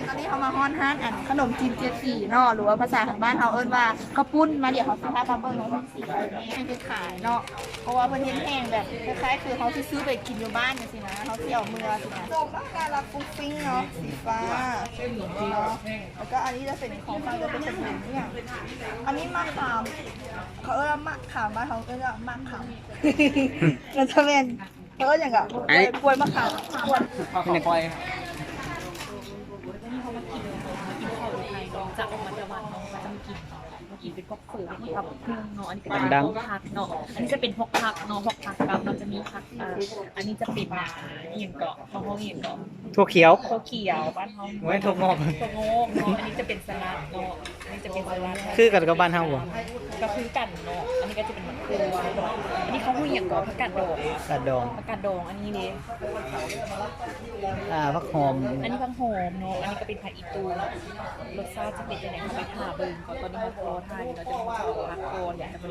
ຕອນນີ້ເຮົາມາຮອດຮ້ານອັນຂະໜົມຈີນເຈັດສີເນາະ ຫຼືວ່າພາສາທາງບ້ານເຮົາເອີ້ນວ່າເຂົ້າປຸ້ນ. ມາ ດຽວເຮົາຊິພາມາເບິ່ງເນາະ ສີແດງເຮັດຂາຍເນາະ ເພາະວ່າເພິ່ນເຮັດແຫ້ງແບບຄ້າຍໆຄືເຮົາຊິຊື້ໄປກິນຢູ່ບ້ານຈັ່ງຊີ້ນະ ເຮົາຊິເອົາເມືອຊີ້ນະ. ສົມໜ້າລັກຟຸ້ງຟິ້ງເນາະ ສີຟ້າເນາະ ແລ້ວກໍອັນນີ້ຈະເປັນຂອງຝາກຈາກເພດບູນນີ້. ອັນນີ້ໝາກຂາມ ເຂົາເອີ້ນວ່າໝາກຂາມ ບ້ານເຮົາເອີ້ນວ່າໝາກຂາມ ມັນຈະແມ່ນ ເອີ້ນຫຍັງກະ ອັນນີ້ ກ້ວຍ ກ້ວຍໝາກຂາມ ກ້ວຍ ເຂົ້າກ້ອຍ. ອັນນີ້ເຮົາມາກິນ ມາກິນເຂົ້າຢູ່ໄທເນາະ ຈາກອອກມາແຕ່ວັດເນາະ ເຮົາກໍຈະມາກິນ ມາກິນເປັນພວກເຝີເນາະ ອັນນີ້ກໍຈະເປັນ ດັງໆ ພວກຜັກເນາະ ອັນນີ້ຈະເປັນພວກຜັກເນາະ ພວກຜັກກັບເນາະ ຈະມີຜັກ ອ່າ ອັນນີ້ຈະເປັນ ອ່າ ອີ່ຫຍັງເກາະ ເຂົາເອີ້ນອີ່ຫຍັງເກາະ ຖົ່ວຂຽວ ຖົ່ວຂຽວ ບ້ານເຮົາ ໂອ້ຍ ຖົ່ວງອກ ຖົ່ວງອກເນາະ ອັນນີ້ຈະເປັນສະຫຼັດເນາະ ອັນນີ້ຈະເປັນສະຫຼັດ ຄືກັນກັບບ້ານເຮົາບໍ່? ກໍຄືກັນເນາະ ອັນນີ້ກໍຈະເປັນໝາກໂຄ ອັນນີ້ເຂົາເອີ້ນຫຍັງເກາະ ຜັກກາດດອງ ກາດດອງ ຜັກກາດດອງ ອັນນີ້ເດ້ ອ່າ ຜັກຫອມ ອັນນີ້ຜັກຫອມເນາະ ອັນນີ້ກໍເປັນຜັກອີຕູ່ເນາະ ລົດຊາດຈະເປັນຈັ່ງໃດ ເຮົາໄປຖ້າເບິ່ງກ່ອນ ຕອນນີ້ເຮົາລໍຖ້າຢູ່ເນາະ ຈະເອົາຜັກກ່ອນ ດຽວຈະໄປ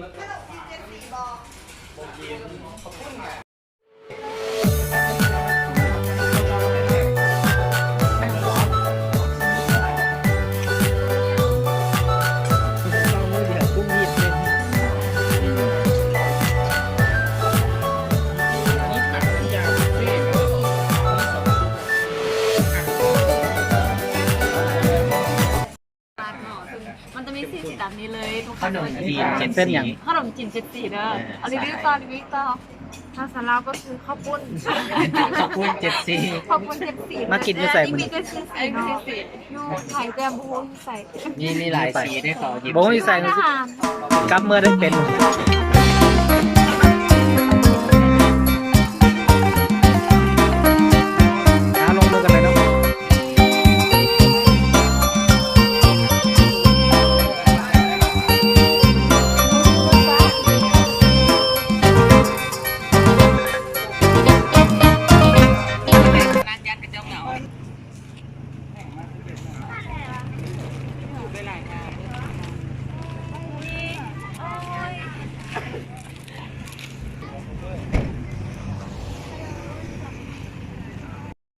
ມັນຈະມີສີດຳນີ້ເລີຍ ທຸກຄົນ ຂະໜົມຈີນເຈັດສີ ຂະໜົມຈີນເຈັດສີເດີ ເອີ ເອົາ ຣີວິວຕໍ່ ຣີວິວຕໍ່. ພາສາລາວກໍຄືເຂົ້າປຸ້ນ ເຂົ້າປຸ້ນເຈັດສີ ເຂົ້າປຸ້ນເຈັດສີ ມາກິນຢູ່ໃສມື້ນີ້? ມີແຕ່ສີ່ສີເນາະ ຢູ່ໃສແຕ່ບໍ່ຮູ້ຢູ່ໃສ ມີ ມີຫຼາຍສີເດ້ ເຂົາ ບໍ່ຮູ້ຢູ່ໃສ ກັບເມືອໄດ້ເປັນ.